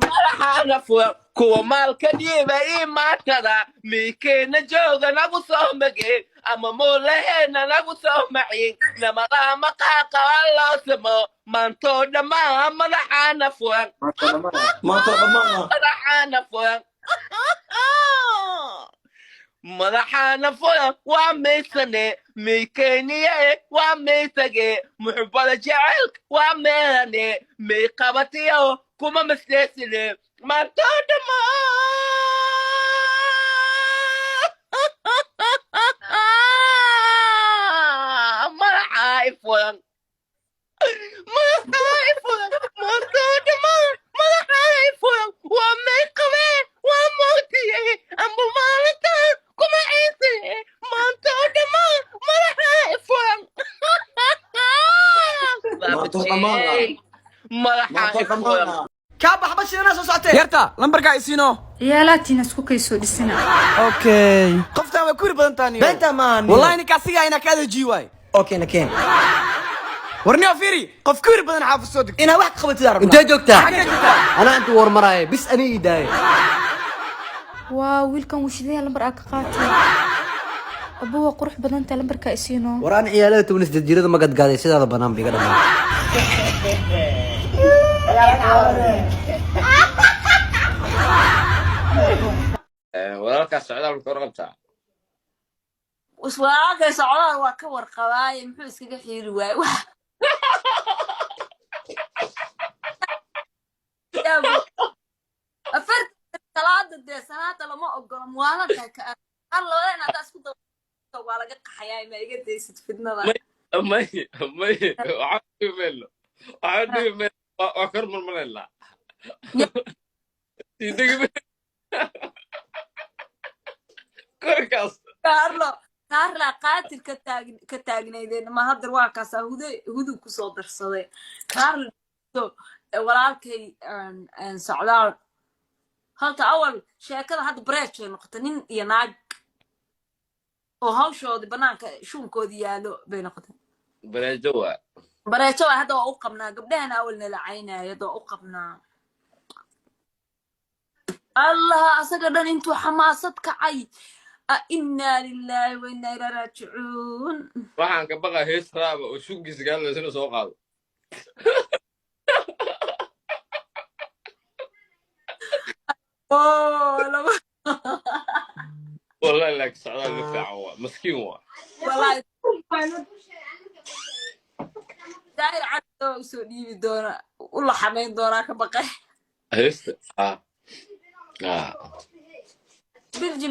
Madaxaana furan kuwa maalka dhiiba ii maatada miikeena jooga nagu soo mageen ama muulaheena nagu soo macin namadaa maqaaqa loo simo maantoo dhammaa madaxaana furan. Maanta dhammaan. Madaxaana furan, madaxaana furan, waa maysane miykeyniye, waa maytage muxubada jecelka, waa meelane may qabatiyo kuma masleesine maantoo dhammaa madaxaa i furan, madaxaa i furan, maantoo dhammaa madaxaa i furan, waa may qabee, waa mawtiye amba maalintaan kuma ciisine maantoo dhammaa madaxaa i furan. Maantoo dhammaan. Madaxaa Maanta i furan. Dhammaan. Kaa baxba shidana soo socotee. Yarta lambarkaa isiino. Ciyaalaatiina isku kaysoo dhisina. Okay, qoftaan waa kuri badan tahay. Beenta maahan. Wallahi ninka asiga inaa ka adeejiyi waay. Okay, na keen. Warniyo, fiiri, qof kuri badan xaafad soo degto. Inaa wax qabatid aan rabnaa. Intee joogtaa? Xaggee joogtaa? Anaa intuu warmaraaye bis ani ii daaye. Waa wiilkan wishidaya lambar aa ka qaatay. Abbo, waa qurux badan tahay, lambarkaa isiino. War aan ciyaalada 18 jirada ma gadgaaday, sidaada banaan ba iga dhamaan. Walaalkaas socdaal ma ka warqabtaa? Walaalkay socdaal waa ka warqabaaye, muxuu iskaga xiiri waaye? Afartan salaada dee salaada lama ogola muwaalantahay ka ar labada in haddaa isku daba waa laga qaxayaa. Ma iga daysid fidnada? May may, waxaan dhihi mayno, waxaan dhihi mayno, waa kor marmaraynaa. Sii mayno korkaas. Kaarlo, kaarlaa qaatil ka taag ka taagnaydeen ma haddar waa kaasaa hude hudug kusoo darsaday kaarlo walaalkay socdaal. Halka awal sheekada hadda bareej ay noqotay, nin iyo naag oo hawshoodii banaanka shuunkoodii yaalo bay noqotay. Bareejo waa. Bareejo waa hadda, waa u qabnaa gabdhahana awal nala caynaayo, hadda waa u qabnaa. Allah, asaga dhan intuu xamaasad kacay. Inaa lilaahi wa inaa ilaa raajicuun. Waxaan ka baqaa hees raaba oo shunkiisa ka hadlaysa inuu soo qaado. Oh, laba. Wallahi laakiin socdaal ma fiican, waa maskiin waa. Wallahi daahir cali oo usoo dhiibi doona u laxamayn doonaa ka baqay. Heesta ah ah. Biljim.